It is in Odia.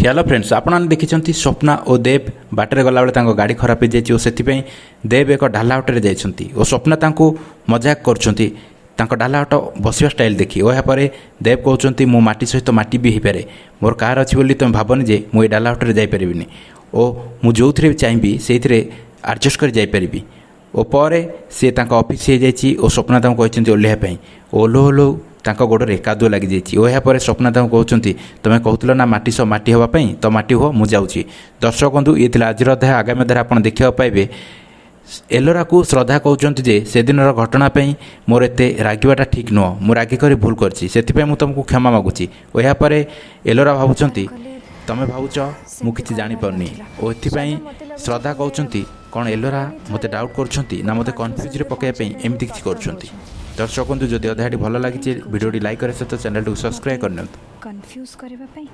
ହ୍ୟାଲୋ ଫ୍ରେଣ୍ଡସ୍, ଆପଣମାନେ ଦେଖିଛନ୍ତି ସ୍ୱପ୍ନା ଓ ଦେବ ବାଟରେ ଗଲାବେଳେ ତାଙ୍କ ଗାଡ଼ି ଖରାପ ହେଇଯାଇଛି ଓ ସେଥିପାଇଁ ଦେବ ଏକ ଢାଲା ଅଟୋରେ ଯାଇଛନ୍ତି ଓ ସ୍ୱପ୍ନା ତାଙ୍କୁ ମଜାକ କରୁଛନ୍ତି ତାଙ୍କ ଡାଲା ଅଟୋ ବସିବା ଷ୍ଟାଇଲ୍ ଦେଖି। ଓ ଏହାପରେ ଦେବ କହୁଛନ୍ତି, ମୁଁ ମାଟି ସହିତ ମାଟି ବି ହେଇପାରେ। ମୋର କାର୍ ଅଛି ବୋଲି ତୁମେ ଭାବନି ଯେ ମୁଁ ଏ ଡାଲା ଅଟୋରେ ଯାଇପାରିବିନି ଓ ମୁଁ ଯେଉଁଥିରେ ବି ଚାହିଁବି ସେଇଥିରେ ଆଡ଼ଜଷ୍ଟ କରି ଯାଇପାରିବି। ଓ ପରେ ସିଏ ତାଙ୍କ ଅଫିସ୍ ହେଇଯାଇଛି ଓ ସ୍ୱପ୍ନା ତାଙ୍କୁ କହିଛନ୍ତି ଓହ୍ଲାଇବା ପାଇଁ ଓ ଓହ୍ଲଉ ଓହ୍ଲଉ ତାଙ୍କ ଗୋଡ଼ରେ କାଦୁଅ ଲାଗିଯାଇଛି। ଓ ଏହାପରେ ସ୍ୱପ୍ନା ତାଙ୍କୁ କହୁଛନ୍ତି, ତୁମେ କହୁଥିଲ ନା ମାଟି ସହ ମାଟି ହେବା ପାଇଁ, ତ ମାଟି ହୁଅ, ମୁଁ ଯାଉଛି। ଦର୍ଶକ ବନ୍ଧୁ, ଇଏ ଥିଲା ଆଜିର ଅଧ୍ୟାୟ। ଆଗାମୀ ଅଧ୍ୟାୟରେ ଆପଣ ଦେଖିବାକୁ ପାଇବେ ଏଲୋରାକୁ ଶ୍ରଦ୍ଧା କହୁଛନ୍ତି ଯେ ସେଦିନର ଘଟଣା ପାଇଁ ମୋର ଏତେ ରାଗିବାଟା ଠିକ୍ ନୁହଁ, ମୁଁ ରାଗି କରି ଭୁଲ କରିଛି, ସେଥିପାଇଁ ମୁଁ ତୁମକୁ କ୍ଷମା ମାଗୁଛି। ଓ ଏହାପରେ ଏଲୋରା ଭାବୁଛନ୍ତି, ତୁମେ ଭାବୁଛ ମୁଁ କିଛି ଜାଣିପାରୁନି। ଓ ଏଥିପାଇଁ ଶ୍ରଦ୍ଧା କହୁଛନ୍ତି, କ'ଣ ଏଲୋରା ମୋତେ ଡାଉଟ୍ କରୁଛନ୍ତି ନା ମୋତେ କନଫ୍ୟୁଜ୍ରେ ପକାଇବା ପାଇଁ ଏମିତି କିଛି କରୁଛନ୍ତି? ଦର୍ଶକ ବନ୍ଧୁ, ଯଦି ଅଧ୍ୟାୟଟି ଭଲ ଲାଗିଛି, ଭିଡ଼ିଓଟି ଲାଇକ୍ କରିବା ସହିତ ଚ୍ୟାନେଲଟିକୁ ସବସ୍କ୍ରାଇବ୍ କରିନିଅନ୍ତୁ। କନଫ୍ୟୁଜ୍ କରିବା ପାଇଁ।